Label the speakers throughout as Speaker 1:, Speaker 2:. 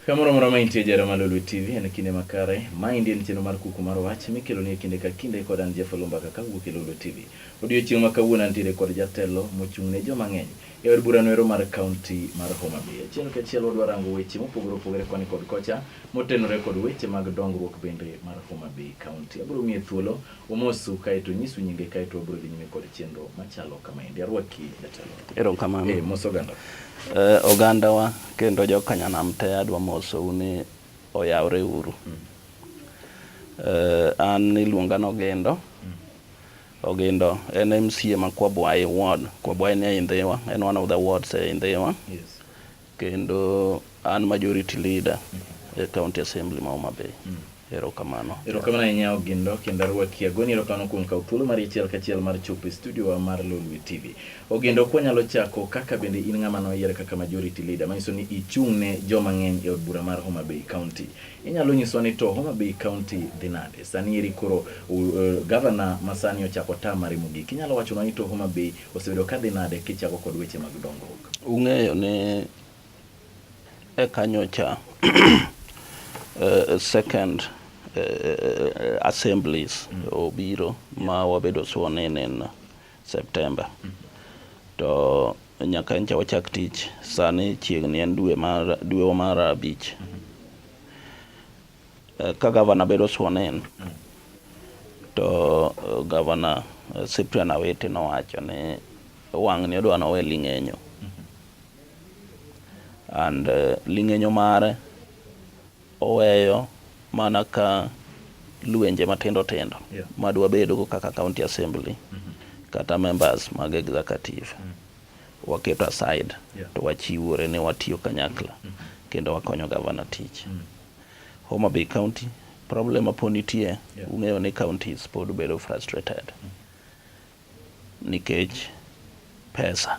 Speaker 1: Kamoro amora ma intie jahera mar Lolwe TV en kinde makare. Maendi en chenro mar kuku mar wach mikelo ni e kinde ka kinde kod an Jeff Olumbaka kawuok e Lolwe TV. Odiochieng' ma kawuono antiere kod jatelo mochung' ne joma ng'eny e od burano ero mar kaunti mar Homa Bay. Achiel kachiel wadwa rango weche mopogore opogore koni kod kocha motenore kod weche mag dongruok bende mar Homa Bay County. Abiro miye thuolo omosu kaeto onyisu nyinge kaeto wabiro dhi nyime kod chenro machalo kamaendi. Arwaki jatelo.
Speaker 2: Erokamano.
Speaker 1: Eh, mos oganda.
Speaker 2: Ogandawa kendo jokanyanam te adwa mosou ni oyawre uru. An iluonga ni Ogindo. Ogindo en MCA ma Kwabwayi ward. Kwabwayi ni e Ndhiwa, en one of the wards e Ndhiwa. Kendo an majority leader e county assembly ma Homa Bay. Erokamano.
Speaker 1: Erokamano ahinya Ogindo kendo arwaki agoni erokamano kuom kawo thuolo mari achiel kachiel mar chopo e studio wa mar Lolwe TV. Ogindo ok wanyalo chako kaka bende in ng'ama noyier kaka majority leader manyiso ni ichung' ne joma ng'eny e od bura mar Homa Bay County. Inyalo nyiswa ni to Homa Bay County dhi nade? Sani eri koro governor ma sani ochako term mare mogik. Inyalo wachonwa ni to Homa Bay osebedo ka dhi nade kichako kod weche mag dongruok?
Speaker 2: Ung'eyo ni eka nyocha second assemblies obiro ma wabedo sworn in September. To nyaka ncha wachak tich sani chiegni en dwe mar dwe mar abich. Ka governor bedo sworn in to governor Cyprian Awiti nowacho ni wang' ni odwa nowe ling'enyo. And ling'enyo mare oweyo mana ka lwenje matindo tindo madwa bedogo kaka county assembly kata members mag executive waketo aside to wachiwore ni watiyo kanyakla kendo wakonyo governor tich. Homa Bay County problem ma pod nitie ung'eyo ni counties pod bedo frustrated nikech pesa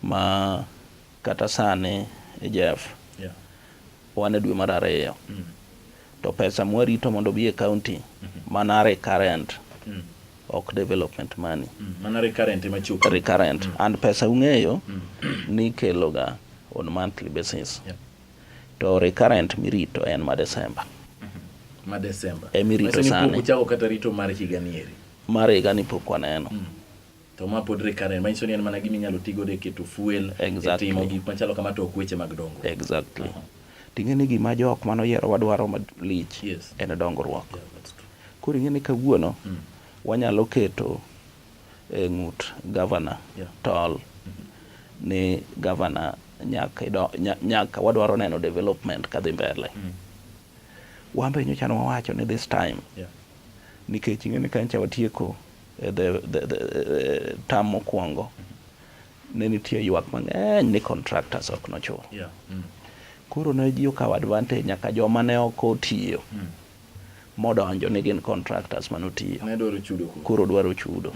Speaker 2: ma kata sani Jeff wan e dwe mar ariyo to pesa mwarito mondo obi e county mana recurrent ok development money.
Speaker 1: Mana recurrent ema chopo.
Speaker 2: Recurrent and pesa ung'eyo ni ikelo ga on monthly basis to recurrent mirito en ma December.
Speaker 1: Ma December.
Speaker 2: Emirito
Speaker 1: Manyiso ni
Speaker 2: sani.
Speaker 1: pok uchako kata rito mar higa ni eri.
Speaker 2: Mar higa ni pok waneno.
Speaker 1: To ma pod recurrent manyiso ni en mana gima inyalo ti godo e keto fuel, e timo gik machalo kama to ok weche mag dongruok.
Speaker 2: Exactly. Ting'e ni gima jok manoyiero wadwaro malich en dongruok.
Speaker 1: Yeah, that's true.
Speaker 2: Koro ing'e ni kawuono wanyalo keto e ng'ut governor tol ni governor nyaka nyaka wadwaro neno development kadhi mbele. Wan be nyocha ne wawacho ni this time nikech ing'e ni kancha watieko the term mokwongo ne nitie ywak mang'eny ni contractors ok nochul. Koro ne ji okawo advantage nyaka joma ne ok otiyo modonjo ni gin contractors manotiyo.
Speaker 1: Ne dwaro chudo koro.
Speaker 2: Koro dwaro chudo.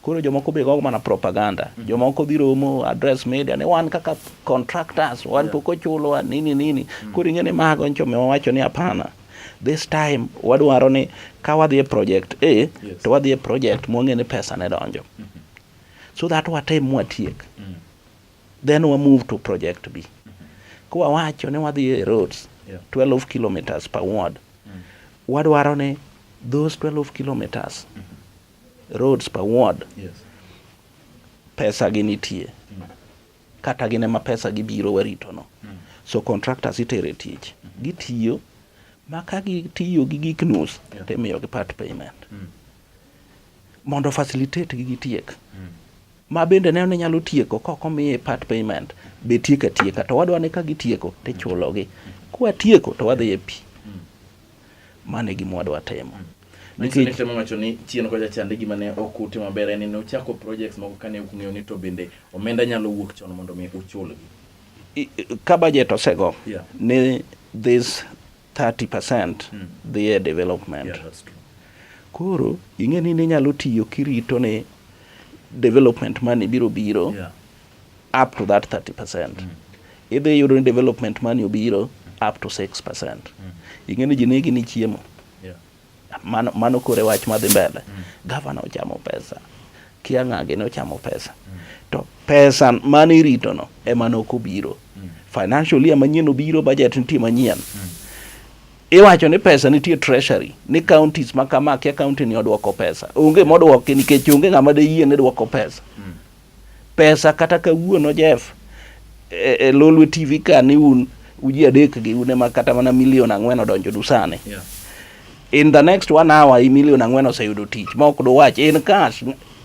Speaker 2: Koro jomoko be go mana propaganda. Jomoko dhi romo address media ni wan kaka contractors wan pok ochulwa nini nini. Koro ing'e ni mago ncho wawacho ni hapana. This time wadwaro ni ka wadhi e project A to wadhi e project mwang'e ni pesa ne donjo. So that watim mwatiek. Then wa move to project B. Kwa wacho ni wadhi e roads 12 kilometers per ward. Wadwaro ni those 12 kilometers roads per ward pesa gi nitie. Kata gin ema pesa gibiro warito no. So contractors itere tich. Gitiyo ma ka gitiyo gi gik nus timiyo gi part payment. Mondo facilitate gi gitiek. Ma bende ne ni nyalo tieko kok omiye part payment be tieko atieka to wadwa ni ka gitieko tichulogi. Kwatieko to wadhi e pi. Mano e gima wadwa timo.
Speaker 1: Manyiso ni temo wacho ni chien kocha chande gima ne ok utimo maber en ni ne uchako projects moko kane ok ung'eyo ni to bende omenda nyalo wuok chon mondo mi uchulgi.
Speaker 2: Ka budget osego ni this 30% dhi e development.
Speaker 1: Yeah, that's true.
Speaker 2: Koro ing'e ni ninyalo tiyo kirito ni development money biro biro up to that 30%. Idhi yudo ni development money obiro up to 6%. Ing'e ni ji negi ni chiemo. Mano kore wach madhi mbele. Gavana ochamo pesa. Kia ng'a gini ochamo pesa. To pesa mane irito no ema ne ok obiro. Financial year manyien obiro, budget nitie manyien. Iwacho ni pesa nitie treasury, ni counties ma kama kia county ni odwoko pesa. Onge modwoki nikech onge ng'ama de yie ni dwoko pesa. Pesa kata kawuono Jeff, e Lolwe TV ka ni un uji adek gi un ema kata mana milion 4 odonjo du sani. In the next one hour i milion 4 oseyudo tich ma ok duwach in cash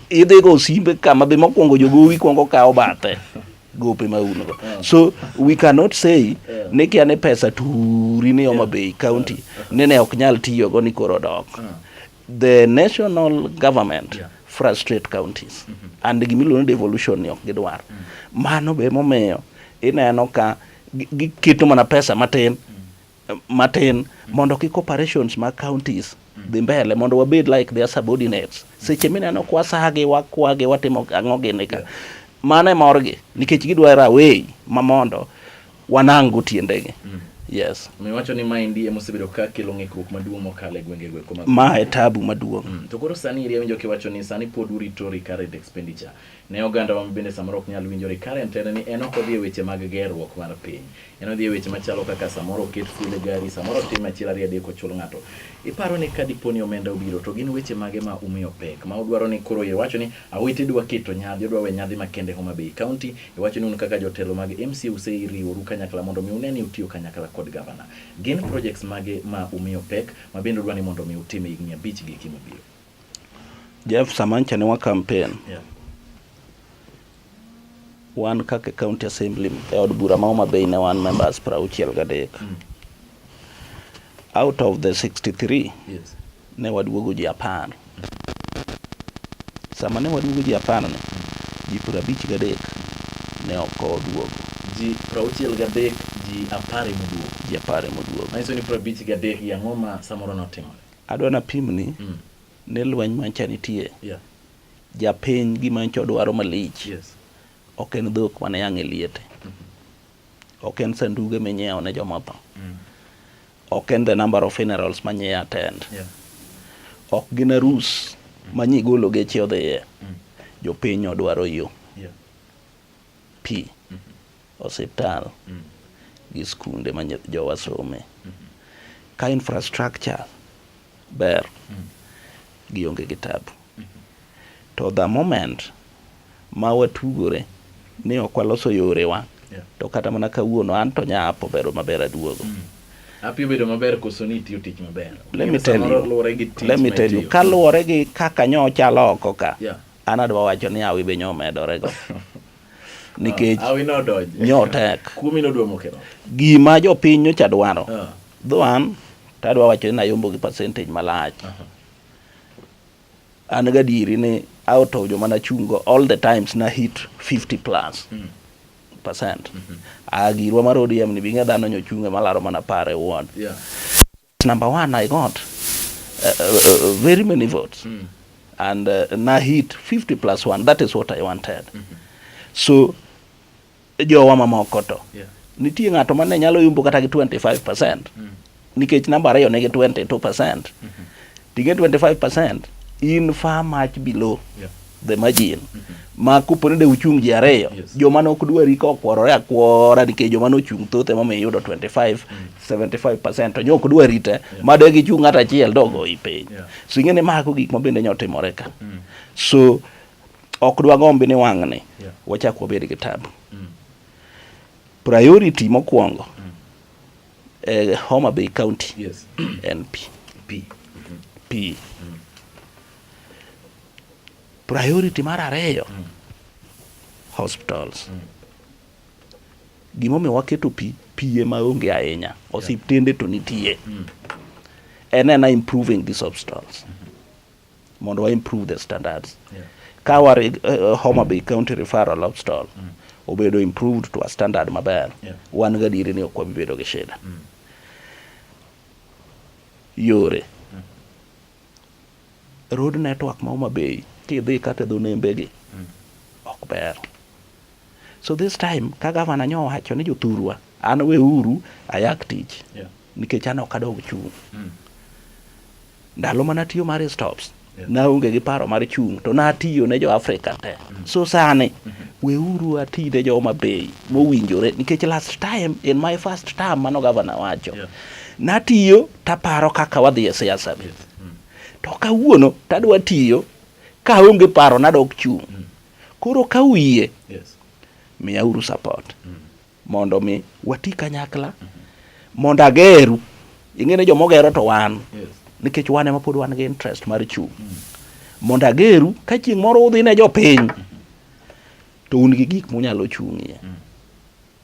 Speaker 2: idhi go simbe kama be mokwongo jogowi kwongo kawo bathe gope ma un go. So we cannot say ni kia ni pesa turi ni Homa Bay County ni ne ok nyal tiyogo ni koro dok. The national government frustrate counties and gimiluongo ni devolution ni ok gidwar. Mano be momiyo ineno ka giketo mana pesa matin matin mondo kik operations mag counties dhi mbele mondo wabed like their subordinates. Seche mineno kwasagi wakwagi watimo ang'o gini ka, mano e morgi nikech gidwaro away ma mondo wanang' go tiendegi. Yes.
Speaker 1: Miwacho ni maendi ema osebedo ka kelo ng'ikruok maduong' mokalo e gwenge go eko mag
Speaker 2: Ma e tabu maduong'.
Speaker 1: To koro sani iri awinjo kiwacho ni sani pod urito recurrent expenditure. Ne oganda wa bende samoro ok nyal winjo recurrent en ni en ok odhi e weche mag gerruok mar piny. En odhi e weche machalo kaka samoro oket fuel e gari, samoro otim achiel ariyo adek ochul ng'ato. Iparo ni ka dipo ni omenda obiro to gin weche mage ma umiyo pek ma udwaro ni koro iwacho ni Awiti dwa keto nyadhi, odwa we nyadhi makende Homa Bay County. Iwacho ni un kaka jotelo mag MCA useriworu kanyakla mondo mi une ni utiyo kanyakla kod gavana. Gin projects mage ma umiyo pek ma bende udwa ni mondo mi utim e higni 5 gi eki mabiro?
Speaker 2: Jeff, sama ncha ne wa campaign wan kaka county assembly e od bura ma Homa Bay ne wan members 63. Out of the 63 ne waduogo ji 10. Sama ne waduogo ji 10 ni, ji 53 ne ok oduogo.
Speaker 1: Ji 63, ji 10 ema oduogo.
Speaker 2: Ji 10 ema oduogo.
Speaker 1: Manyiso ni 53 gi ang'o ma samoro notimore?
Speaker 2: Adwa napimni ni lweny mancha nitie. Japiny gima nyocha odwaro malich ok en dhok mane yang' e liete. Ok en sanduge minyiewo ne joma otho. Ok en the number of funerals ma nyi attend. Ok gin arus ma nyi golo geche odhiye. Jopiny odwaro yo, pi, osiptal gi skunde ma jowa some. Ka infrastructure ber, gionge gi tabu. To the moment ma watugore ni ok waloso yorewa to kata mana kawuono an to nyapo bedo maber aduogo.
Speaker 1: Hapi obedo maber koso ni itiyo tich maber?
Speaker 2: Let me tell
Speaker 1: Samoro
Speaker 2: you.
Speaker 1: luwore gi tich
Speaker 2: Let me
Speaker 1: ma
Speaker 2: tell you,
Speaker 1: itiyo.
Speaker 2: kaluwore gi kaka nyo chalo oko ka, an adwa wacho ni hawi be nyo medore go. Nikech
Speaker 1: Hawi nodonjo.
Speaker 2: nyo tek.
Speaker 1: Kuomi nodwa mokero.
Speaker 2: Gima jopiny nyocha dwaro, dho an to adwa wacho ni nayombo gi percentage malach. An gadieri ni out of joma nachung' go all the times na hit 50 plus percent. Ah, girwa mar ODM ni bing'e dhano nyochung'e malaro mana pare ward. Number one, I got very many votes. And na hit 50 plus one. That is what I wanted. So, jowa mamoko to nitie ng'ato mane nyalo yombo kata gi 25% nikech namba ariyo nigi 22%. Ting'e 25% in far much below the margin ma kopo ni de uchung' ji ariyo joma ne ok dwari ka okworore akwora nikech joma nochung' thoth emomiyo iyudo 25 75% to nyo ok dwari te ma de gichung' ng'ato achiel to ogoyi piny. So ing'e ni mago gik ma bende nyo timore ka. So ok dwagombi ni wang'ni wachak wabed gi tabu. Priority mokwongo e Homa Bay County en pi.
Speaker 1: Pi.
Speaker 2: Pi. Priority mar ariyo, hospitals. Gimomiyo waketo pi, pi ema onge ahinya. Osiptende to nitie. En ena improving these hospitals. Mondo wa improve the standards. Ka war Homa Bay County Referral Hospital obedo improved to a standard maber, wan gadieri ni ok wabi bedo gi shida. Yore. Road network ma Homa Bay kidhi kata e dho nembe gi ok ber. So this time ka gavana nyo owacho ni jothurwa an weuru ayak tich nikech an ok adog chung'. Ndalo mana tiyo mar stops naonge gi paro mar chung' to natiyo ne jo Afrika te. So sani Weuru atine jo Homa Bay mowinjore nikech last time in my first term mano gavana wacho. Natiyo taparo kaka wadhi e siasa be. To kawuono tadwa tiyo kaonge paro nadok chung'. Koro ka uyie, miyauru support mondo mi wati kanyakla mondo ageru. Ing'e ni jomogero to wan. Nikech wan ema pod wan gi interest mar chung'. Mondo ageru ka chieng' moro udhi ne jopiny to un gi gik munyalo chung'ie.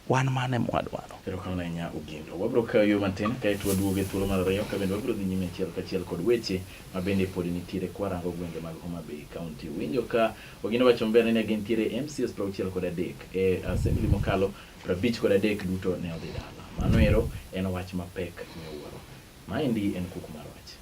Speaker 2: Wan mano ema wadwaro.
Speaker 1: Erokamano ahinya Ogindo. Wabiro kawo yo matin kaeto waduogo e thuolo mar ariyo ka bende wabiro dhi nyime achiel kachiel kod weche ma bende pod nitiere kwarango gwenge mag Homa Bay County. Winjo ka Ogindo wacho maber ni ne gintiere MCAs 63 e assembly mokalo 53 duto ne odhi dala. Mano ero en wach mapek miwuoro. Maendi en kuku mar wach.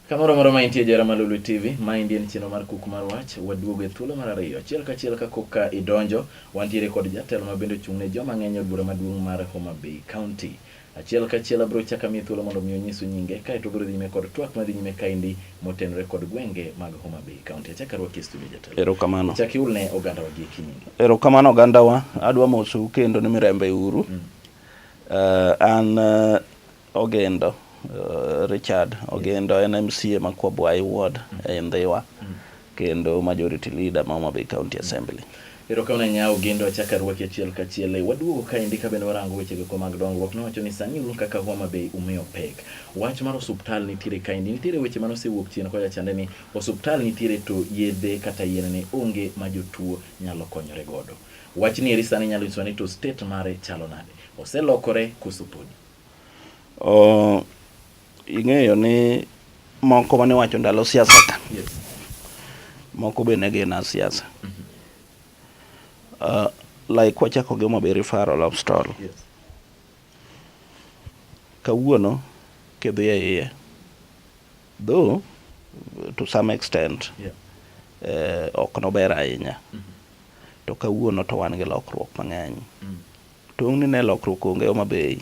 Speaker 1: Kamoro amora ma intie jara Malulu TV, maendi en chenro mar kuku mar wach. Waduogo e thuolo mar ariyo. Achiel kachiel ka koka idonjo, wantiere kod jatelo ma bende ochung' ne joma ng'eny e od bura maduong' mar Homa Bay County. Achiel kachiel abiro chako amiyi thuolo mondo mi onyisu nyinge kaeto wabiro dhi nyime kod twak madhi nyime kaendi motenore kod gwenge mag Homa Bay County. Achako arwaki e studio jatelo.
Speaker 2: Erokamano.
Speaker 1: Chak iul ne ogandawa gi eki nyingi.
Speaker 2: Erokamano ogandawa. Adwa mosou kendo ni Mirembe uru. An Ogendo, Richard Ogendo en MCA ma Kwabwai Ward e Ndhiwa kendo majority leader ma Homa Bay County Assembly.
Speaker 1: Erokamano ahinya Ogendo, achako arwaki achiel kachiel. E waduogo kaendi ka bende warango weche go mag dongruok. Nowacho ni sani un kaka Homa Bay umiyo pek. Wach mar osuptal nitiere kaendi. Nitiere weche mane osewuok chien kocha chande ni osuptal nitiere to yedhe kata yien ne onge ma jotuo nyalo konyore godo. Wachni eri sani nyalo nyisowa ni to state mare chalo nade? Oselokore koso podi?
Speaker 2: Ing'eyo ni moko mane wacho ndalo siasa ka. Moko be ne gin a siasa. Like kwachako gi Homa Bay Referral Hospital. Kawuono kidhi e iye though to some extent ok nober ahinya. To kawuono to wan gi lokruok mang'eny. Tong' ni ne lokruok onge Homa Bay,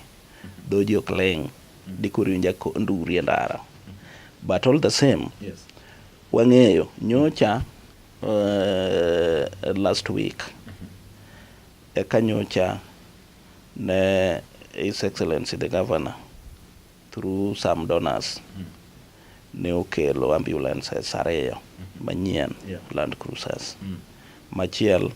Speaker 2: dho ji ok ling', dikoro iwinj nduri e ndara. But all the same, wang'eyo nyocha last week eka nyocha ne His Excellency the Governor through some donors ne okelo ambulances ariyo manyien Land Cruisers. Machiel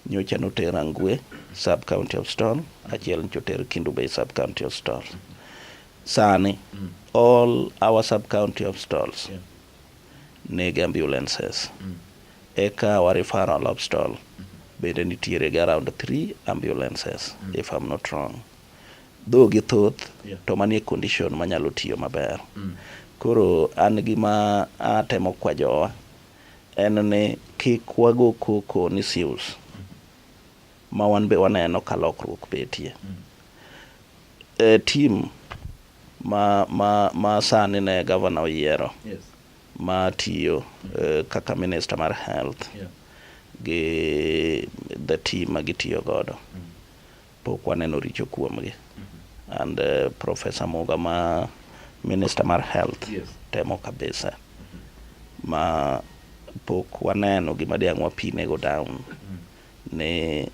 Speaker 2: nyocha noter Rangwe sub county hospital, achiel nyocha oter Kendu Bay sub county hospital. Sani all our sub county hospitals nigi ambulances. Eka our referral hospital bende nitiere gi around 3 ambulances if I'm not wrong. Though githoth to manie condition manyalo tiyo maber. Koro an gima atemo kwa jowa en ni kik wago koko ni sius ma wan be waneno ka lokruok betie. Team ma sani ne gavana oyiero ma tiyo kaka minister mar health gi the team ma gitiyo godo pok waneno richo kuomgi. And Professor Muga ma minister mar health temo kabisa ma pok waneno gima diang' wapine go down ni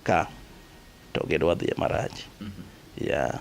Speaker 2: ka to gidwa dhiye marach. Yeah.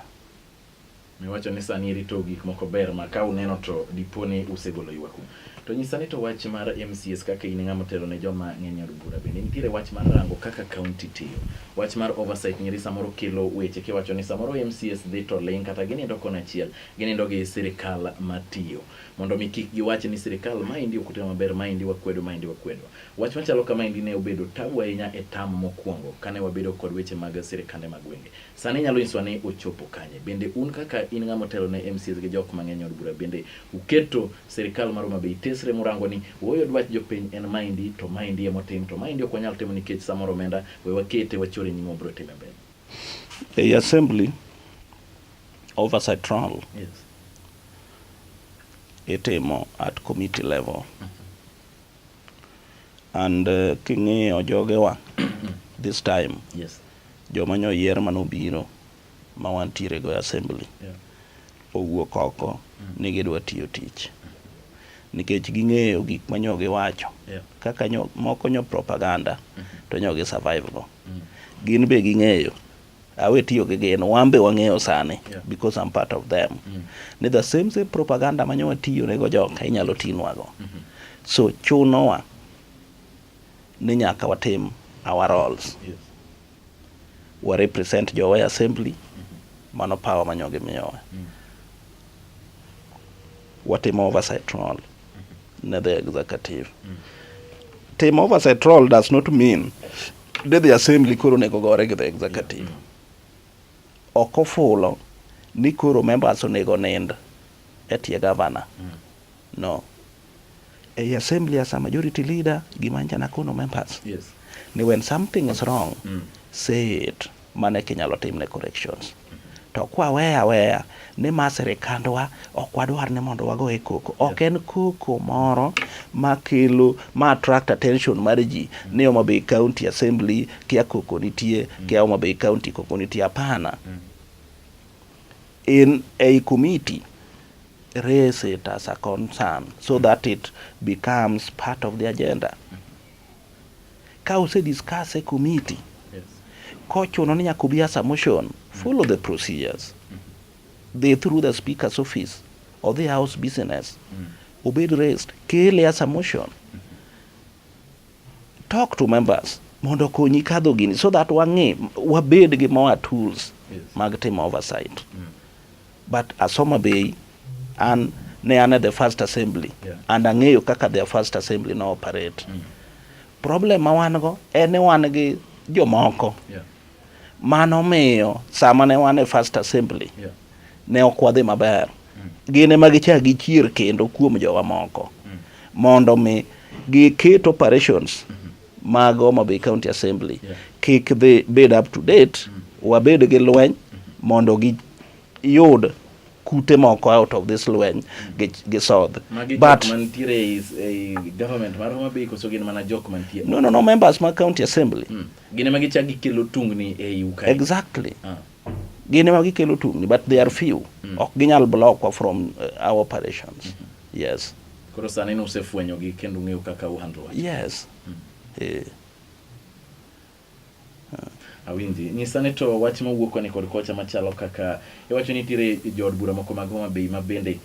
Speaker 1: Miwacho ni sani irito gik moko ber ma ka uneno to dipo ni usegolo ywaku. To nyisa ni to wach mar MCAs kaka in ng'ama otelo ne joma ng'eny e od bura bende nitiere wach mar rango kaka county tiyo. Wach mar oversight nyeri samoro kelo weche kiwacho ni samoro MCAs dhi to ling' kata ginindo kona achiel, ginindo gi sirikal matiyo. Mondo mi kik giwach ni sirikal maendi ok otimo maber, maendi wakwedo, maendi wakwedo. Wach machalo kamaendi ne obedo tabu ahinya e tam mokwongo kane wabedo kod weche mag sirikande mag gwenge. Sani inyalo nyisowa ni ochopo kanye? Bende un kaka in ng'ama otelo ne MCAs gi jok mang'eny e od bura bende uketo sirikal mar Homa Bay tesre murango ni ooyo dwach jopiny en maendi to maendi emotim to maendi ok wanyal timo nikech samoro omenda we wakete wachore nyime wabiro time mbele.
Speaker 2: Ei assembly oversight role itimo at committee level. And king'iyo jogewa this time Joma nyoyier manobiro ma wantiere go e assembly owuok oko ni gidwa tiyo tich nikech ging'eyo gik ma nyo giwacho kaka nyo, moko nyo propaganda to nyo gi survive go. Gin be ging'eyo awe tiyo gi gin wan be wang'eyo sani because I'm part of them ni the same same propaganda ma nyo watiyo nego joka inyalo tinwago. So chunowa ni nyaka watim our roles. Wa represent jowa e assembly, mano power ma nyo gimiyowa. Watimo oversight role ne the executive. Timo oversight role does not mean ni the assembly koro onego gore gi the executive. Ok ofulo ni koro members onego nind e tie governor. No. Ei assembly as a majority leader, gima ncha nakono members ni when something is wrong, say it, mane kinyalo timne corrections. To kwaweya aweya ni ma sirikandwa ok wadwar ni mondo wagoye koko. Ok en koko moro makelo ma attract attention mar ji ni Homa Bay County Assembly kia koko nitie, kia Homa Bay County koko nitie. Hapana. In a committee, raise it as a concern so that it becomes part of the agenda. Ka ose discuss e committee, kochuno ni nyaka obi as a motion, follow the procedures. Dhi through the speaker's office or the house business, obed raised, kele as a motion. Talk to members mondo okonyi kadho gini so that wang'e wabed gi more tools mag timo oversight. But as Homa Bay, an ne an at the first assembly and ang'eyo kaka their first assembly no operate. Problem ma wan go en ni wan gi jomoko manomiyo sama ne wan e first assembly ne ok wadhi maber. Gin ema gichak gichier kendo kuom jowa moko mondo mi giket operations mag Homa Bay County Assembly kik dhi bed up to date, wabed gi lweny mondo giyud kute moko out of this lweny gi sodh.
Speaker 1: Magi
Speaker 2: But
Speaker 1: jok mantiere ei government mar Homa Bay koso gin mana jok mantie?
Speaker 2: No, members mag County Assembly.
Speaker 1: Gin ema gichak gikelo tungni ei ukae?
Speaker 2: Exactly. Gin ema gikelo tungni, but they are few. Ok ginyal block wa from our operations. Yes.
Speaker 1: Koro sani nusefwenyogi kendo ung'eyo kaka uhandle wach.
Speaker 2: Yes.
Speaker 1: Awinji. Nyisa ni to wach mawuok koni kod kocha machalo kaka iwacho ni nitiere jood bura moko mag Homa Bay ma bende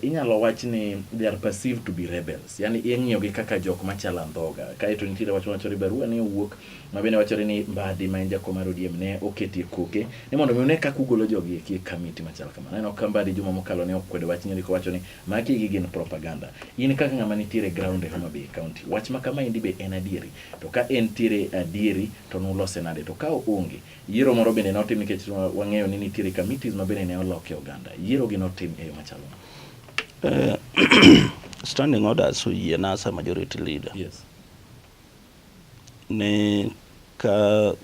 Speaker 1: inyalo wach ni they are perceived to be rebels. Yani ing'iyo gi kaka jok machalo andhoga. Kaeto nitiere wach mawachore barua ne owuok ma bende wachore ni Mbadi ma en jakom mar ODM ne oketie koke ni mondo mi one kaka ugolo jogi eki e kamiti machal kamano. Aneno ka Mbadi juma mokalo ne okwedo wach nyiri kowacho ni magi gi gin propaganda. In kaka ng'ama nitiere ground e Homa Bay County, wach ma kama endi be en adieri? To ka entiere adieri to nulose nade? To ka oonge, yiero moro bende notim nikech wang'eyo ni nitiere committees ma bende ne oloki oganda. Yiero gi notim e yo machalo nade?
Speaker 2: Standing orders oyiena as a majority leader ni ka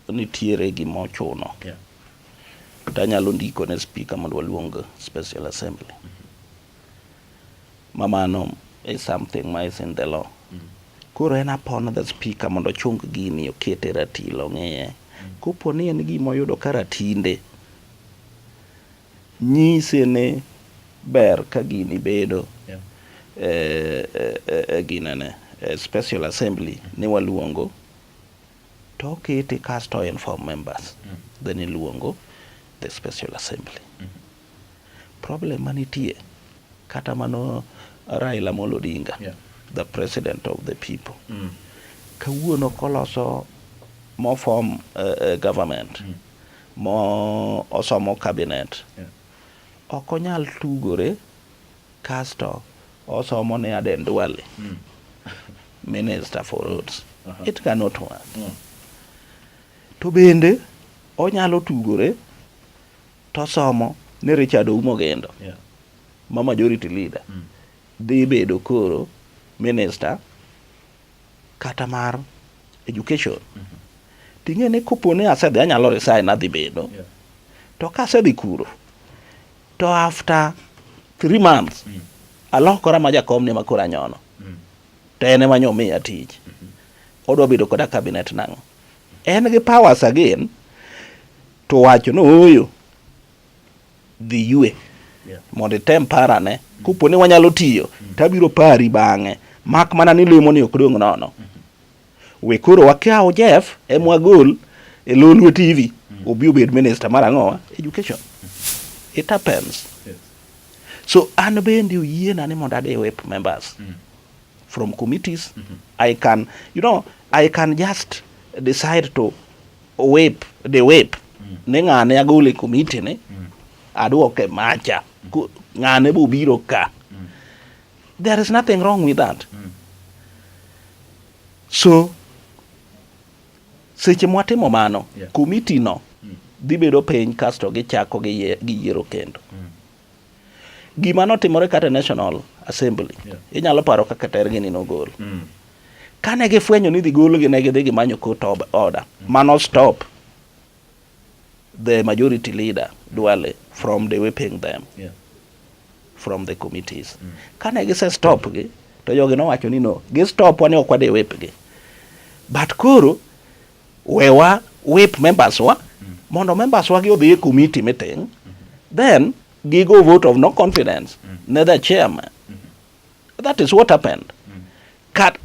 Speaker 2: nitiere gima ochuno to anyalo ndiko ne speaker mondo waluong special assembly. Ma mano is something ma is in the law. Koro en upon the speaker mondo ochung gini okete ratil ong'iye. Kopo ni en gima oyudo ka ratinde nyise ni ber ka gini bedo e ginene e special assembly ni waluongo to okete kasto inform members, then iluongo the special assembly. Problem manitie kata mano Raila Amolo Odinga, the president of the people, kawuono koloso mo form government mo osomo cabinet, ok onyal tugore kasto osomo ne Aden Duale minister for roads. It cannot work. To bende onyalo tugore tosomo ne Richard Oumo Gendo ma majority leader dhi bedo koro minister kata mar education. Ting'e ni kopo ni asedhi anyalo resign adhi bedo. To kasedhi kuro to after 3 months alokora ma jakom ni ma koro anyono to en ema nyomiya tich odwa bedo koda cabinet nang'o. En gi powers again to wacho ni ooyo dhi ywe mondo item parane kopo ni wanyalo tiyo to abiro pari bang'e mak mana ni lemo ni ok dong' nono. We koro wakaw Jeff ema wagol e Lolwe TV obi obed minister mar ang'owa education. It happens.
Speaker 1: Yes.
Speaker 2: So an bende oyiena ni mondo adi whip members from committees. I can, you know, I can just decide to whip the whip ni ng'ane agol e committee ni aduoke macha ng'ane bobiro ka. There is nothing wrong with that. So seche mwatimo mano committee no dhi bedo piny kasto gichako giyiero kendo. Gima notimore kata e National Assembly inyalo paro kaka tergi ni nogol. Kane gifwenyo ni dhi golgi ne gidhi gimanyo court order mano stop the majority leader Duale from the whipping them from the committees. Kane gise stop gi to jogi nowacho ni no gi stop wa ni ok wadhi whip gi. But koro wewa whip members wa mondo members wa gi odhi e committee meeting then gigo vote of no confidence ne the chairman. That is what happened. Cut,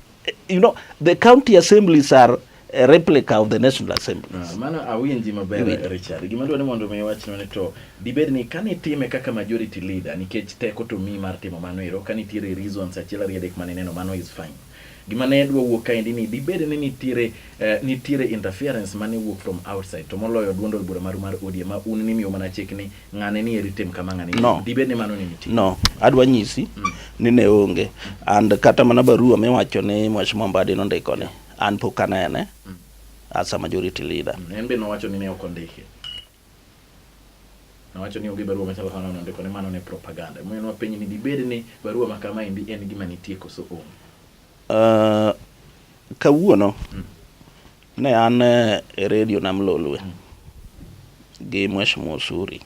Speaker 2: you know, the county assemblies are a replica of the national assemblies.
Speaker 1: Ah, mano awinji maber
Speaker 2: Iwinjo.
Speaker 1: Richard. Gima dwa ni mondo mi wachno ni to dibed ni kane itime kaka majority leader nikech teko to mi mar timo mano ero ka nitiere reasons achiel ariyo adek mane ineno mano is fine. Gima ne dwa wuok kaendi ni dibed ni nitiere nitiere interference mane wuok from outside to moloyo duond od bura maru mar ODM ma un nimiyo mana chik ni ng'ane ni eri tim kama ng'ane ni.
Speaker 2: No.
Speaker 1: Dibed ni mano ne nitie.
Speaker 2: No, adwa nyisi ni ne onge. And kata mana barua miwacho ni Mheshimiwa Mbadi nondiko ni, an pok anene as a majority leader.
Speaker 1: En be nowacho ni ne ok ondike. Nowacho ni onge barua machalo kamano nondiko ni mano ne propaganda. Emomiyo nwapenji ni dibed ni barua ma kama endi en gima nitie koso onge.
Speaker 2: Kawuono ne an e radio Nam Lolwe gi Mheshimiwa Osuri.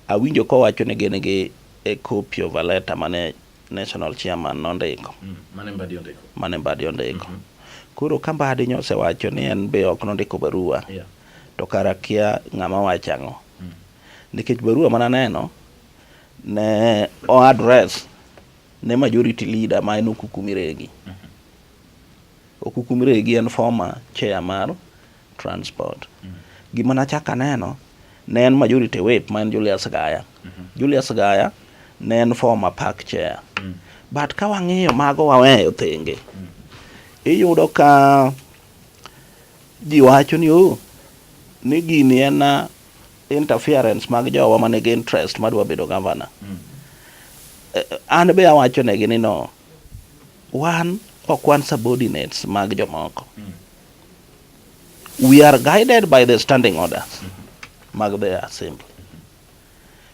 Speaker 2: Awinjo kowacho ni gin gi a copy of a letter mane national chairman nondiko.
Speaker 1: Mane Mbadi ondiko.
Speaker 2: Mane Mbadi ondiko. Koro ka Mbadi nyosewacho ni en be ok nondiko barua, to kara kia ng'ama wacho ang'o. Nikech barua mananeno ne o address ne majority leader ma en Okuku Miregi. Okuku Miregi en former chair mar transport. Gima nachako aneno ne en majority whip ma en Julius Gaya. Julius Gaya ne en former park chair. But ka wang'iyo mago waweyo thenge, iyudo ka ji wacho ni oh, ni gini en interference mag jowa manigi interest madwa bedo governor. An be awacho negi ni no, wan ok wan subordinates mag jomoko. We are guided by the standing orders mag the assembly.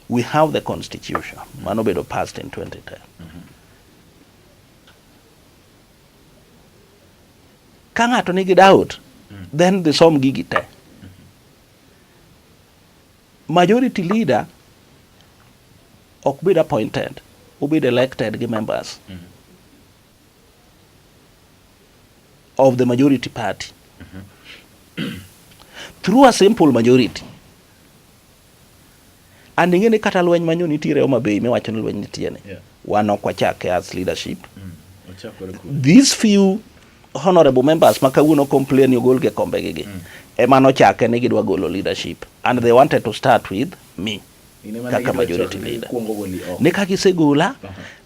Speaker 2: We have the constitution mano bedo passed in 2010. Ka ng'ato nigi doubt, then dhi som gigi te. Majority leader ok bed appointed, obed elected gi members of the majority party through a simple majority. And ing'e ni kata lweny manyo nitiere Homa Bay miwacho ni lweny nitie ni. Wan ok wachake as leadership.
Speaker 1: Ochakore kure.
Speaker 2: These few honorable members ma kawuono complain ni ogolgi e kombegi gi ema nochake ni gidwa golo leadership and they wanted to start with me
Speaker 1: In ema ne
Speaker 2: kaka
Speaker 1: gidwa
Speaker 2: majority
Speaker 1: chako,
Speaker 2: leader.
Speaker 1: Kuongo goli oko.
Speaker 2: Ni ka gisegola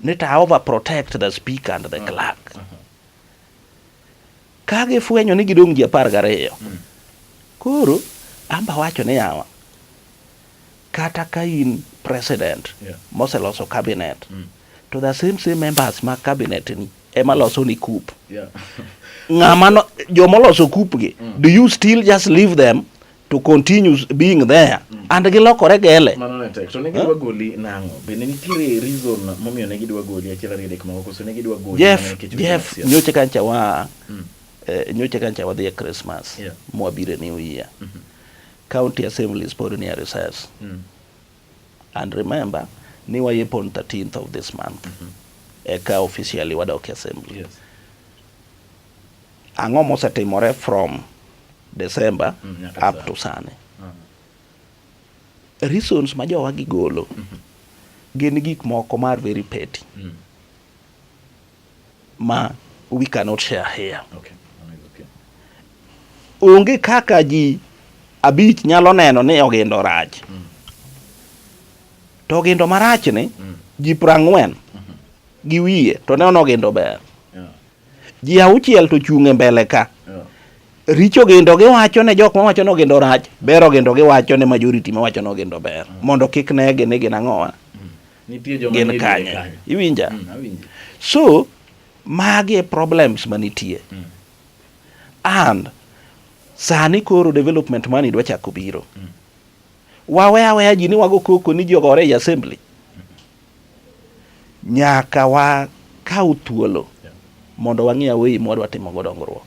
Speaker 2: ni to I overprotect the speaker and the clerk. Ka gifwenyo ni gidong' ji 12 koro amba wacho ni yawa kata ka in president moseloso cabinet to the same same members mag cabinet ni ema loso ni coup. Ng'ama no, jomoloso coup gi do you still just leave them to continue being there and gilokore gele?
Speaker 1: Mano ne tek. To ne gidwa goli nang'o? Bende nitiere reason momiyo ne gidwa goli achiel ariyo adek moko koso ne gidwa goli mana
Speaker 2: Jeff,
Speaker 1: nikech weche mag
Speaker 2: Jeff,
Speaker 1: siasa?
Speaker 2: nyocha kancha wa nyocha kancha wadhi e Christmas mwabiro e New Year. County assemblies pod ni e recess. And remember ni wayepo on 13th of this month. Eka officially wadok e assembly.
Speaker 1: Yes.
Speaker 2: Ang'o mosetimore from December
Speaker 1: Nyaka
Speaker 2: up
Speaker 1: sani.
Speaker 2: To sani reasons ma jowa gigolo gin gik moko mar very petty ma we cannot share here.
Speaker 1: Okay. Mano is okay.
Speaker 2: Onge kaka ji abich nyalo neno ni Ogindo rach to Ogindo marach ni ji 40 gi wiye to neno Ogindo ber. Ji auchiel to chung' e mbele ka richo Ogindo, giwacho ne jok mawacho ni Ogindo rach ber Ogindo, giwacho ne majority mawacho ni Ogindo ber mondo kik negi ni gin ang'owa.
Speaker 1: Nitie joma
Speaker 2: Gin
Speaker 1: nie diere
Speaker 2: kanye
Speaker 1: kanyo.
Speaker 2: Iwinja?
Speaker 1: Awinji.
Speaker 2: So magi e problems manitie and sani koro development money dwa chako biro. Wawe aweya ji ni wago koko ni ji ogore ei assembly. Nyaka wakaw thuolo mondo wang'i away mwadwa timo go dongruok.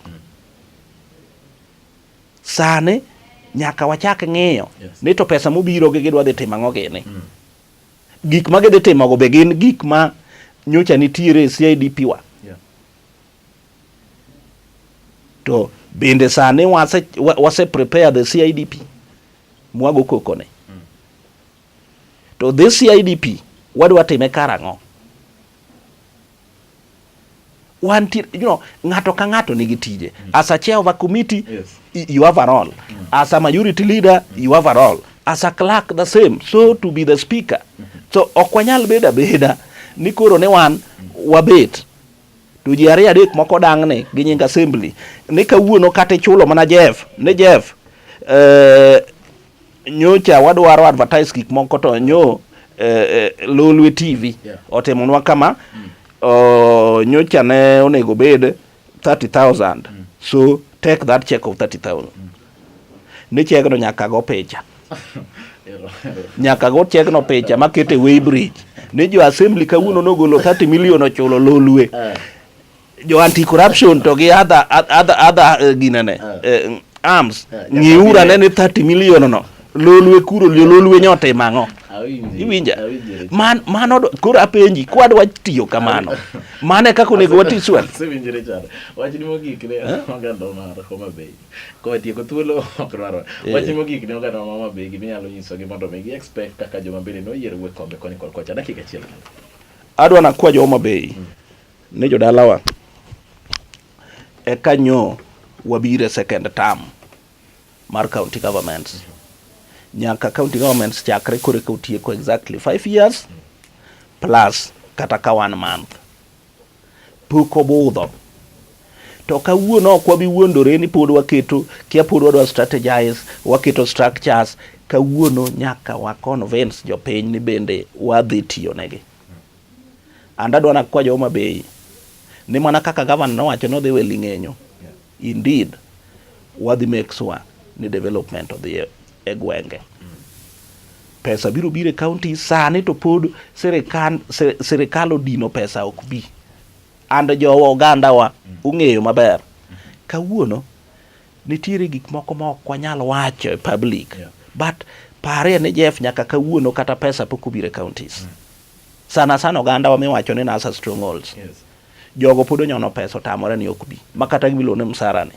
Speaker 2: Sani nyaka wachak ng'iyo ni to pesa mobiro gi gidwa dhi timo ang'o gini. Gik ma gidhi timogo be gin gik ma nyocha nitiere e CIDP wa. To bende sani wase prepare the CIDP mwago koko ne. To this CIDP wadwa time karang'o? Wantie, ng'ato ka ng'ato nigi tije. As a chair of a committee, you have a role. As a majority leader, you have a role. As a clerk, the same. So to be the speaker. So ok wanyal bedo abeda ni koro ne wan wabet to ji ariyo adek moko dang'ne gi nying assembly ni kawuono kata ichulo mana Jeff ni Jeff, nyocha wadwaro advertise gik moko to nyo Lolwe TV otimonwa kama, nyocha ne onego bed 30,000, so take that check of 30,000 ni check no nyaka go picha, nyaka go check no picha makete weighbridge ni jo assembly kawuono nogolo 30 million ochulo Lolwe. Jo anti corruption to gi other ginene arms ng'iura ne ni 30 million no Lolwe kuro jo Lolwe nyotimo ang'o?
Speaker 1: Awinji.
Speaker 2: Iwinja?
Speaker 1: Awinji, Richard.
Speaker 2: Man mano koro apenji kwadwa tiyo kamano mano e kaka onego wati swel.
Speaker 1: Asewinjo, Richard. Wachni mogik ne oganda mar Homa Bay. Kowatieko thuolo ok dwarwa. Wachni mogik ne oganda mar Homa Bay giminyalo nyisogi mondo mi gi expect kaka joma bende noyiero wuok kombe koni kod kocha. Dakika achiel kende.
Speaker 2: Adwa nakwa jo Homa Bay ni jodalawa eka nyo wabiro e second term mar county governments. Nyaka county governments chakre koro eka otieko exactly 5 years plus kata ka one month pok obudho. To kawuono ok wabi wuondore ni pod waketo kia, pod wadwa strategize, waketo structures. Kawuono nyaka wa convince jopiny ni bende wadhi tiyo negi. And adwa nakwa jo Homa Bay ni mana kaka gavana nowacho nodhi we ling'enyo, indeed wadhi make sure ni development odhi e gwenge. Pesa biro biro e county sani to pod sirikal odino pesa ok bi and jowa oganda wa ung'eyo maber kawuono nitiere gik moko ma ok wanyal wacho e public. But parie ni Jeff nyaka kawuono kata pesa pok obiro e counties. Sana sana oganda wa miwacho ni NASA strongholds. Jogo pod onyono pesa otamore ni ok bi ma kata gimiluongo ni msara ni.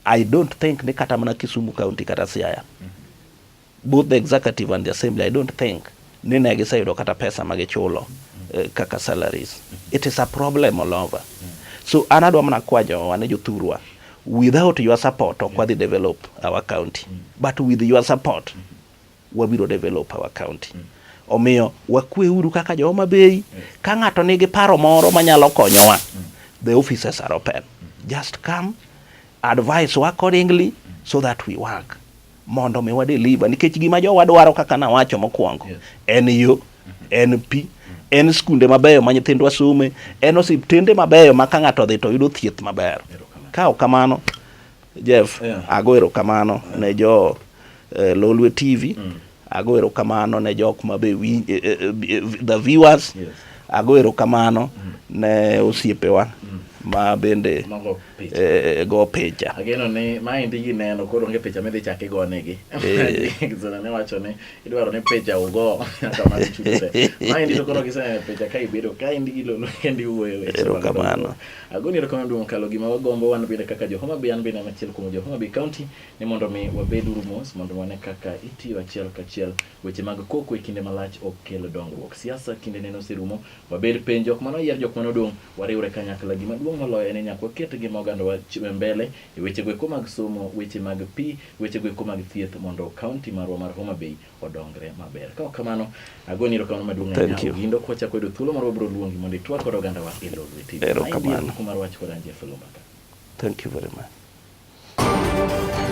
Speaker 2: I don't think ni kata mana Kisumu County kata Siaya, both the executive and the assembly, I don't think ni ne giseyudo kata pesa ma gichulo kaka salaries. It is a problem all over. So an adwa mana kwa jowa ni jothurwa, without your support ok wadhi develop our county, but with your support wabiro develop our county. Omiyo wakweuru kaka jo Homa Bay. Ka ng'ato nigi paro moro manyalo konyowa, the offices are open. Just come advise wa accordingly so that we work mondo mi wadeliver, nikech gima jowa dwaro kaka nawacho mokwongo en yo, en pi, en skunde mabeyo ma nyithindwa some, en osiptende mabeyo ma ka ng'ato odhi to yudo thieth maber. Ka ok kamano, Jeff, ago erokamano ne jo Lolwe TV, ago erokamano ne jok ma be the viewers, ago erokamano ne osiepewa. Ma bende
Speaker 1: Mago picha.
Speaker 2: go picha.
Speaker 1: Ageno ni maendi gineno koro onge picha midhi chak igonegi. Zona ne wacho ni idwaro ni picha ugo nyaka mar chudo te. Maendi to koro giseneno picha ka ibedo kaendi gi Lolwe kendi iwuoyo weche mag
Speaker 2: Erokamano.
Speaker 1: dongruok. Agoni erokamano duong' mokalo gima wagombo wan bende kaka jo Homa Bay an bende an achiel kuom jo Homa Bay County ni mondo mi wabed uru mos mondo wane kaka itiyo achiel kachiel weche mag koko e kinde malach ok kel dongruok. Siasa kinde nene oserumo Wabed piny, jok mane oyier, jok mane odong', wariwre kanyakla. Gima duong' moloyo en ni nyaka waket ngima ogandawa mbele e weche goeko mag somo, weche mag pi, weche goeko mag thieth mondo kaunti marwa mar Homa Bay odongre maber. Ka ok kamano, agoni erokamano maduong'
Speaker 2: Thank
Speaker 1: ahinya
Speaker 2: you.
Speaker 1: Ogindo. Kwachako yudo thuolo moro wabiro luongi mondo itwag kod ogandawa e Lolwe TV.
Speaker 2: Erokamano.
Speaker 1: Maendi en kuku mar wach kod an Jeff Oloo Mbaka.
Speaker 2: Thank you very much.